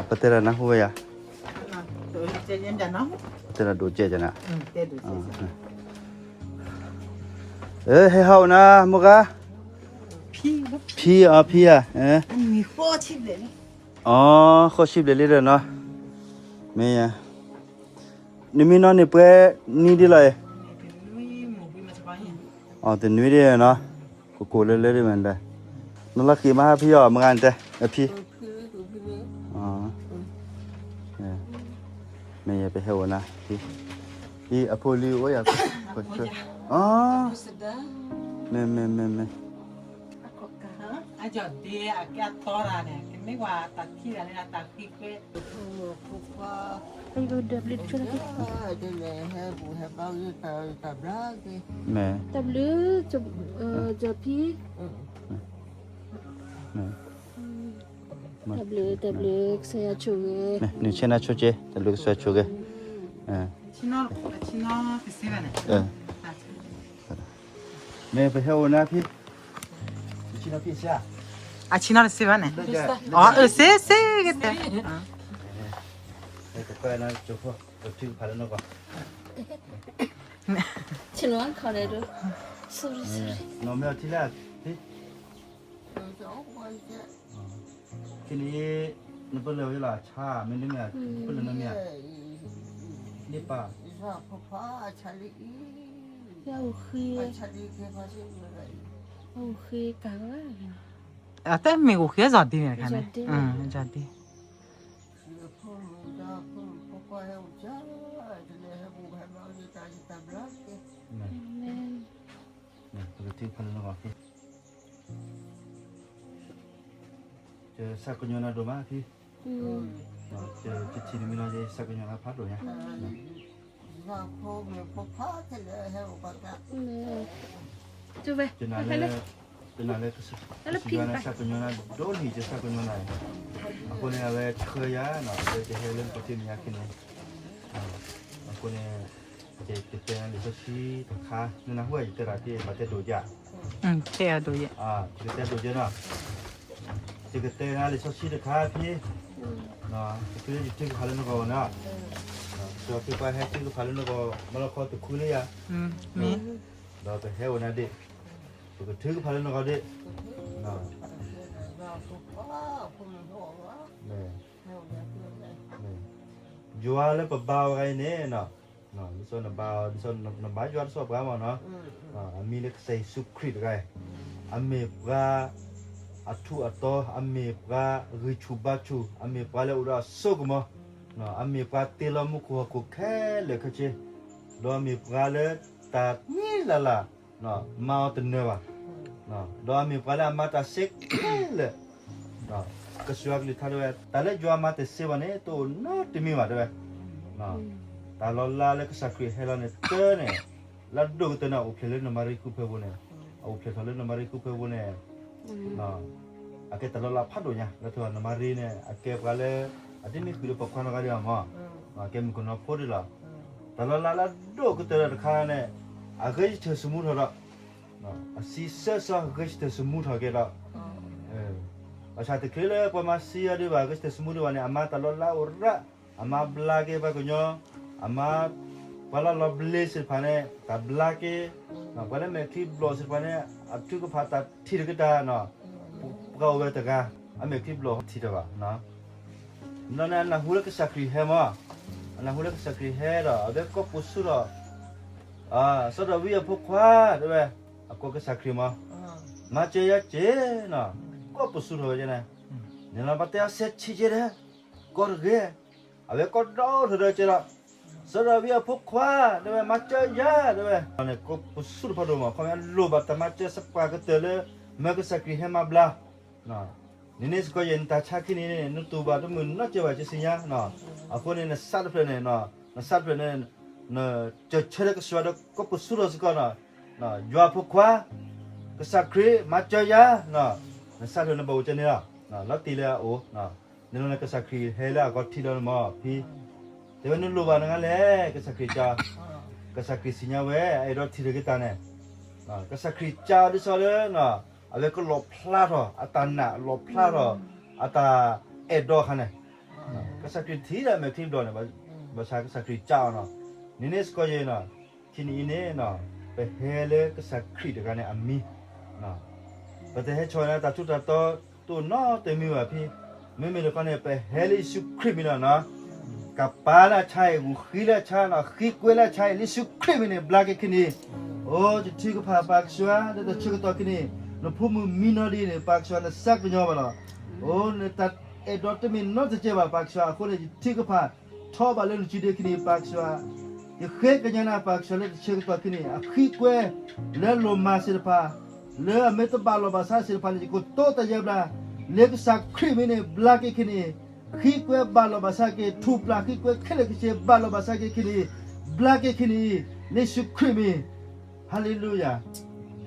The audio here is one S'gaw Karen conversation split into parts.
ပတဲတၢ်နၢ်ဟူဝဲယၤ, တဲတၢ်ဒိၣ်ကဲကနၤ, ဟဲဟးအိၣ်နၤ မိၢ်ဂၤ, ဖံအီၤဖံဧါ, အီ ဃိးဆံဘျဲၣ်လံဒီးနီၤ, မ့ၢ်ယၤ, နမ့ၢ်နီၢ်န့ၣ်ပှဲၤနံၣ်ဒ်လဲၣ်, အီ တနွံဒ်နီၤ, ကကိးလၢလၢဒ်မးဒီး, နလီၢ်ခံမးဟးဖံအီၤ မ့ၢ်ဂၤနတဲ, အဖံ မ့ၢ်ယပဟဲအိၣ်နၤ, အံၤအဖိလံၤအိၣ်ယၤ, မ့ၢ် မ့ၢ် မ့ၢ် မ့ၢ် မ့ၢ် တၢ်ဘျုး, တၢ်ဘျုး, တၢ်ဘျုး, ကစၢ်ယွၤဆိၣ်ဂ့ၤ, နုၤဆဲနၤဆိကဲ, တၢ်ဘျုးကစၢ်ယွၤဆိၣ်ဂ့ၤ, မ့ၢ်ပဟဲအိၣ်နၤဖံ, အဆံနီၤတစ့ဘၣ်န့ၣ်, အၢ စ့ စ့ ကတဲ, ကဲနၤကၠိဖိ, ကထုကဖၣ်လၢနဂီၢ်, ဆ့ၣ်နီၤခီၣ်ဒဲးဒိ, နီၢ်မ့ၢ်အီၤထံလၢ, ဖံ, ခဲန့ၣ်, နပလၢၢ်ဝဲလီၤအဆါ မ့တမ့ၢ်, ပလၢၢ်နီတမံၤဧါ, န့ၣ်ပၢ်, အိၣ်ဃ့ကၤဝဲ, အတမ့ၢ်အိၣ်ဃ့အစီၤဒ့န့ၣ်တခါန့ၣ်, စီၤဒ့, ပကထံၣ်ဖးလၢနဂီၢ်ဖံ, ကစၢ်ကညီနၤဒိၣ်မးဖံ, ကထံၣ်နမံၤလီၤ ကစၢ်ကညီနၤဖးဒိၣ်ညါ, ကနၣ်လၢ, ကနၣ်လၢ, ကစၢ်ကညီနၤဒိၣ်န့ၢ်ကစၢ်ကညီနၤ, အဃိန့ၣ် အဝဲဆှၢယၤနီၤ လၢကဟဲလၢနပှၤထံမဲာ်ညါခဲန့ၣ်, အဃိန့ၣ်, ယကတဲနၤလံာ်စီဆှံတခါ နနၢ်ဟူဧါ ယတဲတၢ်က့ ဘၣ်တဲဒိၣ်ယၤ, တဲဒိၣ်ယၤ, ယကတဲဒိၣ်ယၤနီၤ, ယကတဲနၤလံာ်စီဆှံတခါဖံ, ယဖံလၢယထုကဖၣ်လၢနဂီၢ်နီၤ, ဒီးဖံပှၤဟဲထုကဖၣ်လၢနဂီၢ် မၤလီၤခီတခူလၢယၤ, ဒီးပဟဲအိၣ်နၤဒ့ၣ်, ပကထုကဖၣ်လၢနဂီၢ်ဒ့ၣ်, ယွၤလၢပဘါဝဲအံၤန့ၣ်, ဒ်သိးနဘါ, ဒ်သိးနဘါယွၤတစိၢ်ပှၤမးနီၤ, အမံၤလၢကစၢ်ယ့ၣ်ၡူးခရံာ်တဂၤအံၤ, အမ့ၢ်ပှၤအထူးအတီၤ, အမ့ၢ်ပှၤဂံၢ်ဆူၣ်ဘါဆူၣ်, အမ့ၢ်ပှၤလၢအိၣ်ဒီးအစိကမီၤ, အမ့ၢ်ပှၤတ့လီၤမူခိၣ်ဟီၣ်ခိၣ်ခဲလၢာ်ခဲဆ့, ဒီးအမ့ၢ်ပှၤလၢတၢ်နံၤလၢ်လၢ် မၤအီၤတနၢၤဘၣ်, ဒီးအမ့ၢ်ပှၤလၢအမၤတၢ်စ့ခဲလၢာ်, ကစၢ်ယွၤကလုၢ်ကထါတဲဝဲ တၢ်လၢယွၤမၤတသ့ဘၣ်န့ၣ် တအိၣ်နီတမံၤဘၣ်တဲဝဲ, တၢ်လီၤလးလၢကစၢ်ခရံာ်ဟဲလီၤန့ၣ် တၢ်န့ၣ်, လၢအဒိၣ်ကတၢၢ်န့ၣ် အိၣ်ဖျဲၣ်လၢနမၤရံခူၣ်ဖၢပူၤန့ၣ်, အိၣ်ဖျဲၣ်ထီၣ်လၢနမၤရံခူၣ်ဖၢပူၤန့ၣ်, အကဲတၢ်လီၤလးဖးဒိၣ်ညါ လၢထီၣ်နမၤရံန့ၣ် အကဲပှၤလၢ အတမ့ၢ်ဃုာ်ဒီးပိာ်ခွါနီတဂၤဒံးဘၣ်မး, ကဲမုၣ်ကနီၤဖိဒံးလီၤ, တၢ်လီၤလးလၢအဒိၣ်ကတၢၢ်တခါန့ၣ်, အဂဲၤဆၢထၢၣ်သမူထီၣ်ဒီး, အစံးဆၢစီဂဲၤဆၢထၢၣ်သမူထီၣ်က့ၤဒီး, ဘၣ်ဆၣ်တချုးလၢပှၤမၤစံယၤဒံးဘၣ် ဂဲၤဆၢထၢၣ်သမူဒံးဘၣ်န့ၣ် အမၤတၢ်လီၤလးအိၣ်ရၣ်, အမၤဘျါက့ၤပှၤကညီ, အမၤ ပှၤလၢလီၤဘျ့သ့ၣ်တဖၣ်န့ၣ် တၢ်ဘျါက့ၤ, ပှၤလၢမဲာ်ချံဘျီၣ်သ့ၣ်တဖၣ်န့ၣ် အထုကဖၣ်တၢ်ထံၣ်တက့ၢ်တၢ်နီၤ, ပှၤအိၣ်ဝဲတဂၤ, အမဲာ်ချံဘျီၣ်ထံၣ်တၢ်ဘၣ်, ဒီးန့ၣ်အနၢ်ဟူလၢကစၢ်ခရံာ်ဟဲမး, အနၢ်ဟူလၢကစၢ်ခရံာ်ဟဲဒီး အဝဲကိးပသူထီၣ်, စီၤဒၤဝံးအဖိခွါ, တဲဝဲ, အကိးကစၢ်ခရံာ်မး, မၤစၢၤယၤက့ၤနီၤ, ကိးပသူထီၣ်ဝဲန့ၣ်, န့ၣ်လီၤ ပှၤတဲအီၤစဲးဆံးက့ၤဒီး, ကိးတဂ့ၤ, အဝဲကိးဒီထီၣ်ဒီးက့ၤဒီး, စီၤဒၤဝံးအဖိခွါ, တဲဝဲ မၤစၢၤယၤ, တဲဝဲ, န့ၣ်ကိးပသူထီၣ်ဖးဒိၣ်မး ခီဖျိအလိၣ်ဘၣ်တၢ်မၤစၢၤစ့ၢ်ကီးကတၢၢ်လၢ မၢကစၢ်ခရံာ်ဟဲမၤဘျါ န့ၣ်န့ၣ်စ့ၢ်ကီး ယဲၢ်နတၢ်ဆါခံန့ၣ် နတူၢ်ဘၣ်တမုာ်နီတစဲးဘၣ် ကစံးညါ, အဃိန့ၣ် နစးတဖျၢၣ်န့ၣ်, နစးတဖျၢၣ်န့ၣ်, နစၢၤဆၢလၢကစၢ်ယွၤဒီးကိးပသူထီၣ်စ့ၢ်ကီး, ယွၤဖိခွါ, ကစၢ်ခရံာ် မၤစၢၤယၤ, နစးတဖျၢၣ်နဘၣ်အိၣ်ကန့ၣ်လီၤ, လီၤတံၢ်လၢအအိၣ်, န့ၣ်လီၤန့ၣ် ကစၢ်ခရံာ်ဟဲလၢအဂီၢ်ထံးလီၤန့ၣ်မး ဖံ, တဲဝဲနလိၣ်ဘၣ်နဂၤလဲၣ် ကစၢ်ခရံာ်က, ကစၢ်ခရံာ်စံးညါဝဲ အအဲၣ်ဒိးထံၣ်တၢ်က့ၤတၢ်န့ၣ်, ကစၢ်ခရံာ်ကဒ်သိးလၢ အဝဲကလီၣ်ဖျါထီၣ် အတၢ်နာ်လီၣ်ဖျါထီၣ် အတၢ်အဲၣ်ဒိးအခါန့ၣ်, ကစၢ်ခရံာ်ထံၣ်ဒီးမဲာ်ချံဘျီန့ၣ်, ဘၣ်ဆၣ်ကစၢ်ခရံာ်ကးအီၤနီၤ, န့ၣ်န့ၣ်စ့ၢ်ကီးယဲနီၤ, ခံနံၤအံၤန့ၣ်, ပဟဲလၢကစၢ်ခရံာ်တဂၤန့ၣ်အမံၤ, ပတဟဲဆီၣ်န့ၣ်တၢ်ထူးတၢ်တီၤတအိၣ်နီတမံၤဘၣ်ဖံ, မ့မ့ၢ်တခီန့ၣ် ပဟဲလၢယ့ၣ်ၡူးခရံာ်မံၤလီၤနီၤ, ကပၤလၢအဆါအံၤ, ဂုာ်ဃံလၢအဆါနီၤ, ဃံကွဲလၢအဆါအံၤ, လၢယ့ၣ်ၡူးခရံာ်မံၤန့ၣ် ဘျါက့ၤခံနံၤ, အိ ယထုကဖၣ်ပၢ်ကစၢ် လၢတၢ်ဆၢကတီၢ်ခံနံၤ, နဖိမုၣ်မံနီၤဒ်န့ၣ် ပၢ်ကစၢ် နသးကညီၤဘၣ်လီၤ, အိ နတၢ်အဲၣ်ဒိးတမ့ၢ်နီတစဲးဘၣ် ပၢ်ကစၢ်, အဃိန့ၣ် ယထုကဖၣ်ထီဘၣ်လၢနစုဒ့ခံနံၤ ပၢ်ကစၢ်, ယဃ့ကညးနၤ ပၢ်ကစၢ် လၢတၢ်ဆၢကတီၢ်ခံနံၤ အဃံကွဲ လၢလိၣ်မၤသ့ၣ်တဖၣ်, လၢအမ့ၢ်တဘၣ်လီၤဘၣ်ဆၣ်သ့ၣ်တဖၣ်န့ၣ် ယကတိၤတၢ်ယါဘျါ, လၢကစၢ်ခရံာ်မံၤန့ၣ် ဘျါက့ၤခံနံၤ, ဃံကွဲဘၣ်လီၤဘၣ်ဆၣ်က့ၤ, ထူၣ်ပျၢ်ဃံကွဲခဲလၢာ်ခဲဆ့ ဘၣ်လီၤဘၣ်ဆၣ်က့ၤခံနံၤ, ဘျါက့ၤခံနံၤအံၤ, လၢယ့ၣ်ၡူးခရံာ်မံၤ, ဟါလ့လူယၤ,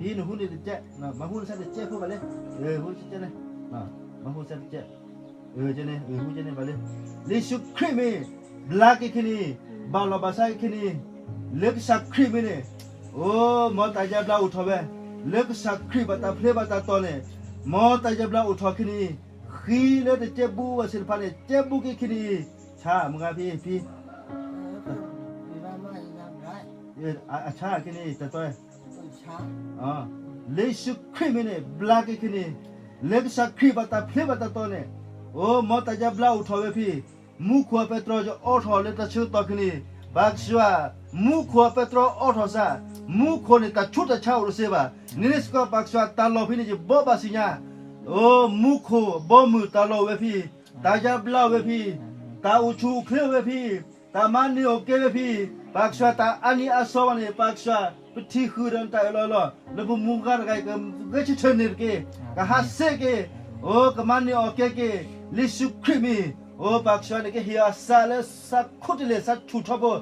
ဖံနဟူန့ၣ်တကဲး, မၤဟူနသးတကဲးဖိဘၣ်လၢ, ဟူတကဲးန့ၣ်, မၤဟူသးတကဲး, န့ၣ်, ဟူကဲန့ၣ်ဘၣ်လၢ, လၢယ့ၣ်ၡူးခရံာ်မံၤ, ဘျါက့ၤခံနံၤ, ဘၣ်လီၤဘၣ်ဆၣ်က့ၤခံနံၤ, လၢကစၢ်ခရံာ်မံၤန့ၣ်, အိ မ်တၢ်ယါဘျါအိၣ်ထီၣ်ဝဲ, လၢကစၢ်ခရံာ်ဘၣ်တၢ်ဖျ့ဘၣ်တၢ်တီၤန့ၣ်, မ်တၢ်ယါဘျါအိၣ်ထီၣ်ခံနံၤ, ဃံလၢတကဲးဘူးဘၣ်သ့ၣ်တဖၣ်န့ၣ် ကဲးဘူးက့ၤခံနံၤအံၤ, ဆါမုၢ်ဂၤဖံဖံ အဆါက့ၤန့ၣ်တတီၤ, လၢယ့ၣ်ၡူးခရံာ်မံၤန့ၣ် ဘျါက့ၤက့ၤန့ၣ်, လၢကစၢ်ခရံာ်ဘၣ်တၢ်ဖျ့ဘၣ်တၢ်တီၤန့ၣ်, အိ မ်တၢ်ယါဘျါအိၣ်ထီၣ်ဝဲဖံ, မူခိၣ်အပဲတြီယအိးထီၣ်လၢတၢ်ဆၢကတီၢ်က့ၤန့ၣ်, ပၢ်ကစၢ်, မူခိၣ်အပဲတြီအိးထီၣ်စၢ်, မူခိၣ်န့ၣ်တၢ်ဆူးတၢ်ဆါအိၣ်တသ့ဘၣ်, န့ၣ်န့ၣ်စ့ၢ်ကီးပၢ်ကစၢ်တၢ်လီၢ်ဖဲန့ၣ် ယဘိးဘၣ်ဆူညါ, အိ မူခိၣ်ဘီမုၢ်တၢ်လီၢ်အိၣ်ဝဲဖံ, တၢ်ယါဘျါအိၣ်ဝဲဖံ, တၢ်အိၣ်ဆူၣ်အိၣ်ချ့အိၣ်ဝဲဖံ, တၢ်မၤန့ၢ်အီၣ်ကဲဝဲဖံ, ပၢ်ကစၢ်တၢ်အါနံၤအါစီဘၣ်န့ၣ် ပၢ်ကစၢ်, ပထံၣ်ဃုာ်ဒီးနတၢ်အၢၣ်လီၤလီၤ, လၢပမူဂၤတဂၤအံၤ ကဂဲၤဆၢထၢၣ်န့ၢ်တက့ၢ်, ကဟးဆှဲးက့ၤ, အိ ကမၤန့ၢ်အီၣ်ကဲက့ၤ, လၢယ့ၣ်ၡူးခရံာ်မံၤ, အိ ပၢ်ကစၢ်န့ၣ်ကဟ့ၣ်အီၤစၢ်လၢစၢ်ခိတလ့ၣ်စၢ်ဆူၣ်ထီဘိ,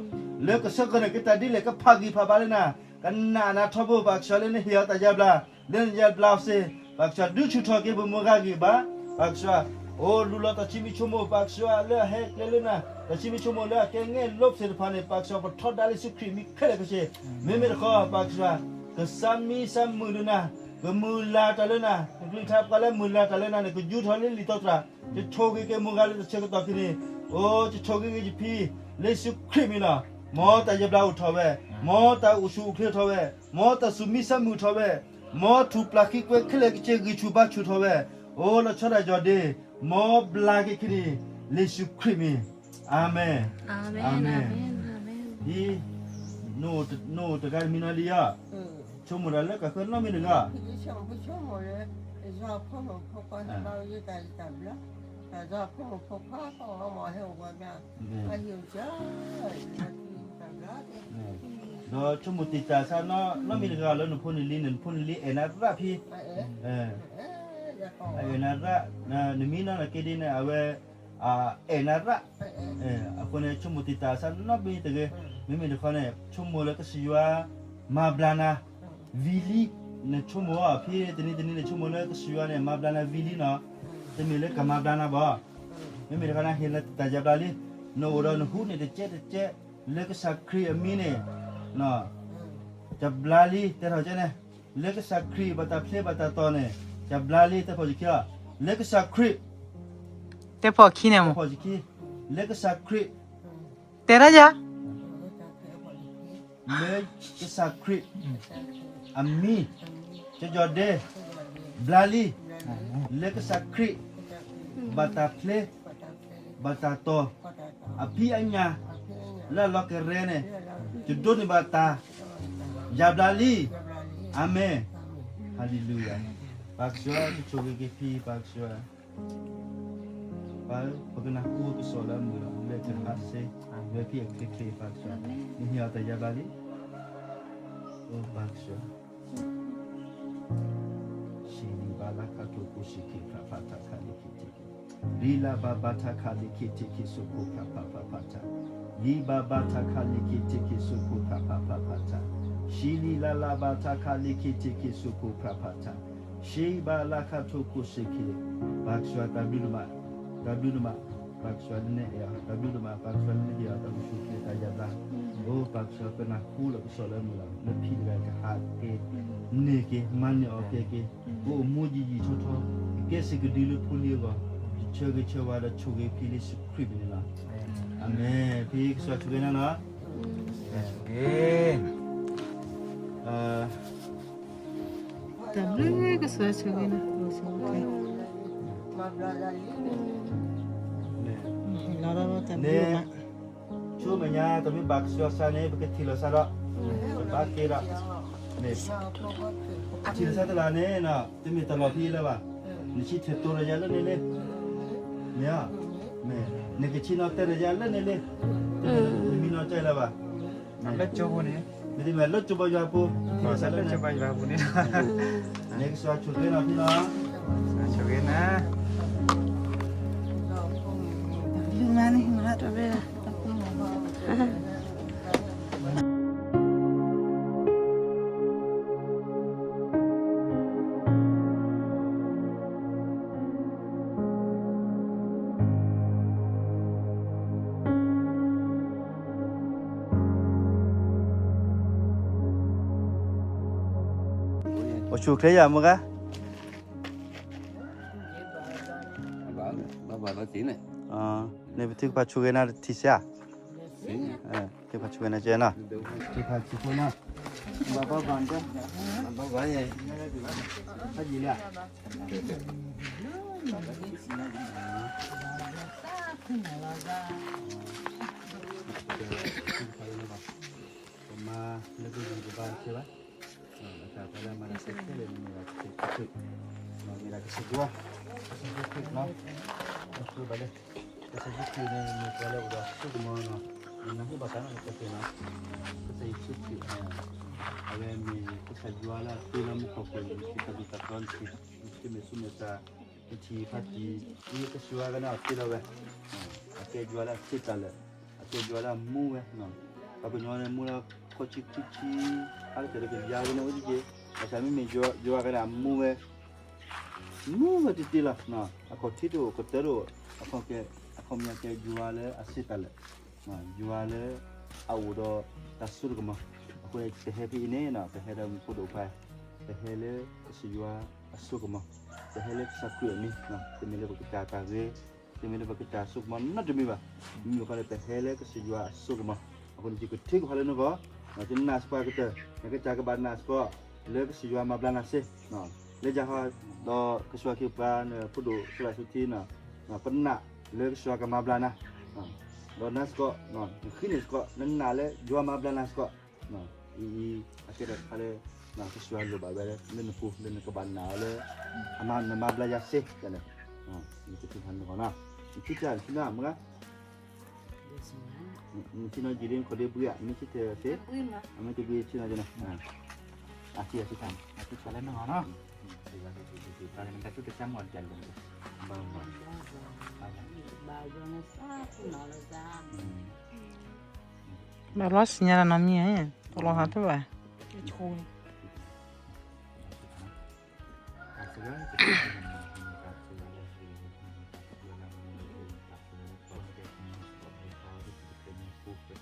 လၢကဆၢကတီၢ်န့ၣ် ကတၢ်ဒ်လဲၣ်ကဖးဂံၢ်ဖးဘါလၢနၤ, ကနာ်နၤထီဘိ ပၢ်ကစၢ်လၢနဟ့ၣ်အီၤတၢ်ယါဘျါ, လၢနယါဘျါစ့ၢ်, ပၢ်ကစၢ်ဒုးဆူၣ်ထီၣ်က့ၤပမူဂၤဂံၢ်ဘါ, ပၢ်ကစၢ်, အိ လူလီၤတၢ်ဆံမံၤဆိကမိၣ် ပၢ်ကစၢ်လၢအဟဲကျဲလၢနၤ, တၢ်ဆံမံၤဆိကမိၣ်လၢအကဲငဲၢ်လိာ်သ့ၣ်တဖၣ်န့ၣ် ပၢ်ကစၢ် ပထီဒါလၢယ့ၣ်ၡူးခရံာ်မံၤခဲလၢာ်ခဲဆ့, မ့မ့ၢ်တခီ ပၢ်ကစၢ်, ကစၢ်မံစၢ်မုာ်ဒီးနၤ, ကမုၢ်လၢ်တၢ်လၢနၤ, ကလုၢ်ကထါပှၤလၢမုၢ်လၢ်တၢ်လၢနၤန့ၣ် ကယူၤထီၣ်လၢလံာ်တီတြၢ်, ယဆိၣ်ဂ့ၤက့ၤမူဂၤလၢတၢ်ဆၢကတီၢ်က့ၤန့ၣ်, အိ ယဆိၣ်ဂ့ၤက့ၤယဖံ, လၢယ့ၣ်ၡူးခရံာ်မံၤလီၤ, မ်တၢ်ယါဘျါအိၣ်ထီၣ်ဝဲ, မ်တၢ်အိၣ်ဆူၣ်အိၣ်ချ့ထီၣ်ဝဲ, မ်တၢ်ဆူးမံစၢ်မုာ်ထီၣ်ဝဲ, မ်ထူၣ်ပျၢ်ဃံကွဲခဲလၢာ်ခဲဆ့ဂံၢ်ဆူၣ်ဘါဆူၣ်ထီၣ်ဝဲ, အိ လီၤဆီဒၣ်ယီၤဒ့, မ်ဘျါက့ၤက့ၤန့ၣ်, လၢယ့ၣ်ၡူးခရံာ်မံၤ, အၤမ့ၣ်, အၤမ့ၣ်, ဒ် နအိၣ်တဂၤတမံၤနီၤလံဧါ, ဆိကမိၣ်တၢ်လၢကဃၢၤနီတမံၤတဂၤ ဒီးဆိကမိၣ်တံာ်တာ်စၢ်နီတမံၤတဂၤလၢနဖိနလံၤန့ၣ် နဖိနလံၤအဲၣ်နၤရၣ်ဖံ, အဲၣ်နၤရၣ်, နမံနီၤနက့ဒ်န့ၣ် အဝဲ အဲၣ်နၤရၣ်, အဃိန့ၣ် ဆိကမိၣ်တံာ်တာ်စၢ်နီတမံၤတဂ့ၤ, မ့မ့ၢ်တခီန့ၣ် ဆိကမိၣ်လၢကစၢ်ယွၤ မၤဘျါနၤ ဝံၤလံ, နဆိကမိၣ်အီၤဖဲတနံၤတနံၤန့ၣ် ဆိကမိၣ်လၢကစၢ်ယွၤန့ၣ် မၤဘျါနၤဝံၤလံနီၤ, တမ့ၢ်လၢကမၤဘျါနၤဘၣ်, မ့မ့ၢ်တခီန့ၣ် ဟ့ၣ်လၢတၢ်ယါဘျါလံ, နအိၣ်ဒီးနဟူးန့ၣ်တကဲးတကဲး, လၢကစၢ်ခရံာ်အမံၤန့ၣ် ယါဘျါလံ တဲထီၣ်ကဲန့ၣ်, လၢကစၢ်ခရံာ်ဘၣ်တၢ်ဖျ့ဘၣ်တၢ်တီၤန့ၣ် ယါဘျါလံ တဲဖီၣ်ယခံအီၤ, လၢကစၢ်ခရံာ် တဲဖီၣ်ခံန့ၣ်မ့ၢ် လၢကစၢ်ခရံာ် တဲဒၣ်ယၤ လၢကစၢ်ခရံာ် အမံၤ ကယီၤဒဲ ဘျါလံ လၢကစၢ်ခရံာ် ဘၣ်တၢ်ဖျ့ ဘၣ်တၢ်တီၤ အဖံးအညၣ် လၢအလီၤကရဲန့ၣ် ယဒိးန့ၢ်ဘၣ်တၢ် ယါဘျါလံ အၤမ့ၣ် ဟါလ့လူယၤ ပၢ်ကစၢ် ယဆိၣ်ဂ့ၤက့ၤဖံ ပၢ်ကစၢ် ပၢ်ဧၢ ပကနၢ်ဟူကစီၣ်လၢအမုာ်လီၤ လၢကဟးစ့ ဝဲဖံအချ့ချ့ ပၢ်ကစၢ် နဟ့ၣ်အီၤတၢ်ယါဘျါလံ အိ ပၢ်ကစၢ် ရှ့လံဘါလါခါထိၣ်ကိၣ်စ့ၢ်ကီး ခရၣ်ဖးထးခါလ့ၢ်ခံထံၣ်က့ၤ ရံလါဘါဘါထါခါလ့ၢ်ခံထံၣ်က့ၤစိးခိၣ် ခရၣ်ဖးဖးဖးထး လံဘါဘါထါခါလ့ၢ်ခံထံၣ်က့ၤစိးခိၣ် ခရၣ်ဖးဖးဖးထး ရှ့လံလါလါဘါထါခါလ့ၢ်ခံထံၣ်က့ၤစိးခိၣ် ခရၣ်ဖးထး ရှ့ဘါလါခါထိၣ်ကိၣ်စ့ၢ်ကီး ပၢ်ကစၢ်တၢ်ဘျုးဒိၣ်မး တၢ်ဘျုးဒိၣ်မး ပၢ်ကစၢ်လၢနအဲၣ်အီၤ တၢ်ဘျုးဒိၣ်မး ပၢ်ကစၢ်လၢနဟ့ၣ်အီၤ တၢ်အိၣ်ဆူၣ်အိၣ်ချ့တၢ်ယါဘျါ အိ ပၢ်ကစၢ် ပနၢ်ဟူလီၤကစီၣ်လၢအမုာ်လီၤ လၢဖံတဂၤကဟးက့ၤ န့ၢ်က့ၤ မၤန့ၢ်အီၣ်ကဲက့ၤ ကအိၣ်မူယံာ်ယံာ်ထီထီ ကကဲစ့ၢ်ကဒုလၢဖိလံၤအဂီၢ် ယ ဆၢဂ့ၤဆၢဝါဒီးဆိၣ်ဂ့ၤဖံလံာ်စီဆှံပူၤန့ၣ်လီၤ. အၤမ့ၣ်. ဖံကစၢ်ဆိၣ်ဂ့ၤနၤလီၤ. တၢ်ဘျုးကစၢ်ဆိၣ်ဂ့ၤနၤ, န့ၣ် ဆူမဲာ်ညါ တမ့ၢ်ဘၣ်ကစၢ်စၢ်န့ၣ် ပကထံၣ်လိာ်သးဒီး ပဘၣ်က့ၤဒီး န့ၣ် ထံၣ်လိာ်သးတလၢ်န့ၣ် တမ့ၢ်တၢ်လီၤဖံးလၢၤဘၣ်. နဆံထၢၣ်တိၤဒီးယၤလၢန့ၣ်လံ, မ့ၢ်, မ့ၢ်, နကဆံနီၤတဲဒီးယၤလၢန့ၣ်လံ, တမ့ၢ်နီၤတဲလၢၤဘၣ်. လၢကၠိပူၤန့ၣ်, မ့တမ့ၢ်လၢကၠိဘါယွၤပူၤ, လၢကၠိဘါယွၤပူၤန့ၣ်, န့ၣ်ကစၢ်ဆိၣ်ဂ့ၤနၤဖံလီၤ. ဆိၣ်ဂ့ၤနၤ. အိၣ်ဆူၣ်အိၣ်ချ့ယၤမုၢ်ဂၤ, န့ၣ်ပထုကဖၣ်ဆိၣ်ဂ့ၤနၤတထံၣ်စ့ၢ်ဧါ, ထုကဖၣ်ဆိၣ်ဂ့ၤနၤကဲနီၤ, ထုကဖၣ်ဆိၣ်ဂ့ၤနၤ, ဘၣ်ဘၣ်ဘၣ်, ဘၣ်ဘၣ်ယဲ, ဖးယံာ်လံဧါ. ပမၤလၢပဂံၢ်ပဘါတခဲဘၣ်, အတၢ်ပှၤလၢမၤတၢ်ခဲလၢာ်န့ၣ် မ့ၢ်ဒၣ်ကစၢ်ယ့ၣ်ၡူးခရံာ်, မ့ၢ်ဒၣ်ကစၢ်ယွၤ, ကစၢ်ယ့ၣ်ၡူးခရံာ်နီၤ, ပှၤလၢ ကစၢ်ယ့ၣ်ၡူးခရံာ်န့ၣ် မ့ၢ်ပှၤလၢအိၣ်ဒီးအစိကမီၤနီၤ, နနၢ်ဟူဘၣ်သးနီၤ ကစၢ်ခရံာ်နီၤ, ကစၢ်ယ့ၣ်ၡူးခရံာ်, အဝဲမ့ၢ်ကစၢ်ယွၤလၢအတ့လၢမူခိၣ်ပူၤန့ၣ် နထံၣ်တၢ်ဘျုးတၢ်ဖှိၣ် နထံၣ် နထံၣ်မဲာ်ဆူမဲာ်ဆှး, နထံၣ်ဖးတံၢ်, မ့ၢ်ကစၢ်ယွၤကနၣ်အီၤတ့လီၤဝဲ, အကဲယွၤလၢအစ့တၢ်လၢာ်, အကဲယွၤလၢအမူဝဲ, ပှၤကညီန့ၣ်မူလၢခီဆံခံဆံ, အါတက့ၢ်ဒီးကယၤဝဲန့ၣ်အိၣ်တက့ၢ်, ဘၣ်ဆၣ်မ့မ့ၢ်ယွၤကနၣ်အမူဝဲ မူဝဲတ့ၢ်တ့ၢ်လီၤ, အခီၣ်ထံးတအိၣ် ကတၢၢ်တအိၣ်, အခီၣ်ကဲ အခီပညီကဲယွၤလၢအစ့တၢ်လၢာ်, ယွၤလၢအအိၣ်ဒီးတၢ်စိတၢ်ကမီၤ, အဃိန့ၣ် ပဟဲဖဲအံၤန့ၣ် ပဟဲဒီးမူခိၣ်ဒိၣ်ဖါ, ပဟဲလၢကစၢ်ယွၤအစိကမီၤ, ပဟဲလၢကစၢ်ခရံာ်အမံၤ, တမ့ၢ်လၢပကတၢ်တၢ်ဂ့ၤ, တမ့ၢ်လၢပကတၢ်စိကမီၤနီတမံၤဘၣ်, မ့ၢ်ခီန့ၣ် ပဟဲလၢကစၢ်ယွၤအစိကမီၤ, အဃိန့ၣ် ယကထံၣ်ကဖးလၢနဂီၢ်, ယနာ်စ့ၢ်ကီးကတၢၢ်, ယကစၢ်ကဘၣ်နာ်စ့ၢ်ကီး, လၢကစၢ်ယွၤမၤဘျါနၤစ့ၢ်, လၢယၤဟီ, ဒီးကစၢ်ယွၤခ့ပှၤန့ၣ် ဖိဒိၣ်စရၣ်စူထံန့ၣ်, ပနာ်လၢကစၢ်ယွၤကမၤဘျါနၤ, ဒီးနာ်စ့ၢ်ကီး, နဃ့န့ၢ်စ့ၢ်ကီး, နနာ်လၢယွၤမၤဘျါနၤစ့ၢ်ကီး, အံၤ အကဲတၢ်တခါလၢ ကစၢ်ယွၤလိၣ်ဘၣ်ဝဲလၢနပူၤ လၢနကဘၣ်နာ်အီၤလၢ အမၤ နမၤဘျါယၤစ့ၢ်, နကထံၣ်ဖးနဂီၢ်နီၤ, နထံၣ်တၢ် နထံၣ်နီၤမုၢ်ဂၤ, နထံၣ်နီၤယံာ်လံ နခိၣ်ဒ့ဘှံးဧါ, မ့ၢ်ထံၣ်တၢ်သ့, အမ့ၢ်တဘှံးထံၣ်နီၤကဲနီၤ, အထံၣ်အထံၣ်တၢ်, အထံၣ်ဖးလၢနဂီၢ်နီၤ, တၢ်ဆူးတၢ်ဆါမ့ၢ်တၢ်လိၣ်, ဘၣ်ဘၣ် ဘၣ်လီၤစံၣ်ညါလၢနီတမံၤ, တလီၤဟးထီၣ်ဘၣ်. လၢကစၢ်ယ့ၣ်ၡူးခရံာ်အမံၤ,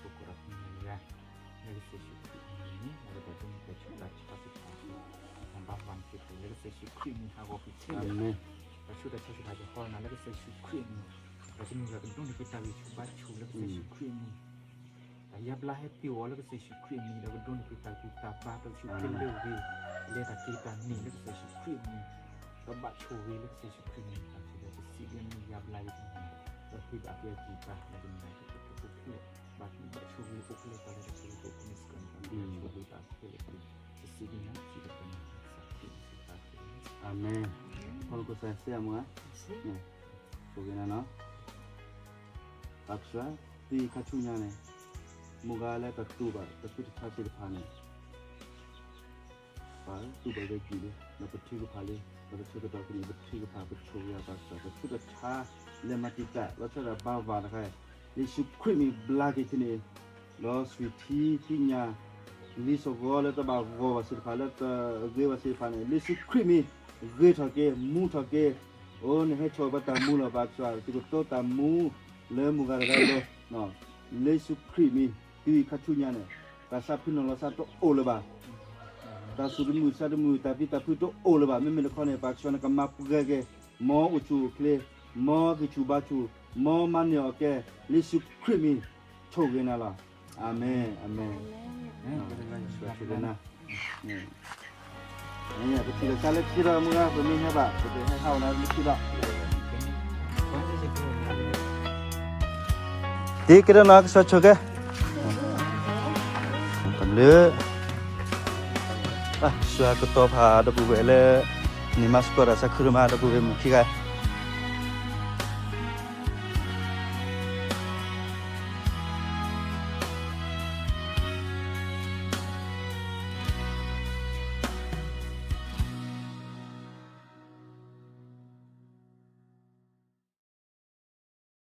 တၢ်ဆူးတၢ်ဆါစ့ၢ်ကီးဟီနၤ လၢကစၢ်ယ့ၣ်ၡူးခရံာ်အမံၤ, တၢ်ဆူးတၢ်ဆါစ့ၢ်ကီးဟီနၤ လၢကစၢ်ယ့ၣ်ၡူးခရံာ်အမံၤ, တၢ်ဆူးတၢ်ဆါစ့ၢ်ကီးဟီနၤ လၢကစၢ်ယ့ၣ်ၡူးခရံာ်အမံၤ, တၢ်ယါဘျါဟဲတုၤအီၤ လၢကစၢ်ယ့ၣ်ၡူးခရံာ်အမံၤ, ဒီးကဒိးန့ၢ်က့ၤတၢ်ဘူၣ်တၢ်ဘါ တၢ်ဆူးတၢ်ဆါလၢဝ့ၢ်, လဲၤတၢ်က့ၤတၢ်န့ၣ် လၢကစၢ်ယ့ၣ်ၡူးခရံာ်အမံၤ, ဒီးဘၣ်ဆိၣ်ဂ့ၤလၢကစၢ်ယ့ၣ်ၡူးခရံာ်အမံၤ, တၢ်ဆူးတၢ်ဆါစ့ၢ်ကီးဟီနၤ ယါဘျါယၤ, ဒီးဟ့ၣ်ဘၣ်က့ၤအဘူၣ်ဘါ လၢကမၤက့ၤတၢ်ဖိတၢ်လံၤ, ဘၣ်ဆိၣ်ဂ့ၤအိၣ်ဖျဲၣ်သးလၢတၢ်ဆိၣ်ဂ့ၤအိၣ်ဖျဲၣ်န့ၣ်စ့ၢ်ကီးန့ၣ် ဆိၣ်ဂ့ၤတၢ်ဖိတၢ်လံၤ, တစံးဒ်န့ၣ်စံးတက့ၢ်န့ၣ်, အၤမ့ၣ်, ခီဖျိကစၢ်စ့ၢ်အမုၢ်ဧါ, ဆိၣ်ဂ့ၤနၤနီၤ, ပၢ်ကစၢ်, တုၤခါဆူညါန့ၣ်, မုၢ်ဂၤလၢတၢ်တူၢ်ဘၣ် တၢ်ဆူးတၢ်ဆါသ့ၣ်တဖၣ်န့ၣ် ပှၤတူၢ်ဘၣ်ဝဲကံၣ်လံ, ဒီးပထုကဖၣ်လံ, ဒီးပဆၢကတီၢ်ဖဲန့ၣ် ပထုကဖၣ် ပဆိၣ်ဂ့ၤအီၤ ပၢ်ကစၢ်, တၢ်ဆူးတၢ်ဆါ လဲၤမၤတံာ်တာ် လီၤဆီဒၣ်တၢ်ဘၣ်ဘၣ်တခါ, လံာ်စီဆှံမ့ၢ်ဘျါက့ၤဖဲန့ၣ်, ဒီးသွံၣ်ထံသ့ၣ်ညါ လံာ်စီဆှံလၢတဘၣ်ဂီၢ်ဘၣ်သ့ၣ်တဖၣ် လၢတဂ့ၤဘၣ်သ့ၣ်တဖၣ်န့ၣ် လံာ်စီဆှံမ့ၢ်ဂ့ၤထီၣ်က့ၤ မူထီၣ်က့ၤ, အိၣ် နဟဲထီၣ်ဘၣ်တၢ်မူလီၤ ပၢ်ကစၢ်, သုကတိၤတၢ်မူလၢမုၢ်ဂၤတဂၤအဂီၢ်, လံာ်စီဆှံမ့ၢ် တုၤခါဆူညါန့ၣ် တၢ်သးဖုၣ်နီၣ်လီၤသးတအိၣ်လၢၤဘၣ်, တၢ်သူၣ်တမုာ်သးတမုာ် တၢ်ပျံၤတၢ်ဖုးတအိၣ်လၢၤဘၣ်, မ့မ့ၢ်တခီန့ၣ် ပၢ်ကစၢ်န့ၣ် ကမၤပှဲၤက့ၤ မ်အိၣ်ဆူၣ်အိၣ်ချ့ မ်ဂံၢ်ဆူၣ်ဘါဆူၣ်, မ်မၤန့ၢ်အီၣ်ကဲ, လၢယ့ၣ်ၡူးခရံာ်မံၤ, ဆိၣ်ဂ့ၤနၤလီၤ. အၤမ့ၣ်, အၤမ့ၣ်. ဆိၣ်ဂ့ၤနၤ, ပထံၣ်လိာ်သးလၢခံဒီး မုၢ်ဂၤ ပမ့ၢ်ဟဲဘၣ် ပကဟဲဟးအီၣ်နၤလၢခံဒီး တ့ကဲဒီးနီၤ ကစၢ်ဆိၣ်ဂ့ၤ, တဘျုး, စှၤကတီၤဖးဒီပုၢ်ဝဲၢ်လၢ န့ၢ်မၤသကိးတၢ်သးခုဒိၣ်မး ဒီပုၢ်ဝဲၢ်မုၣ်ခံဂၤ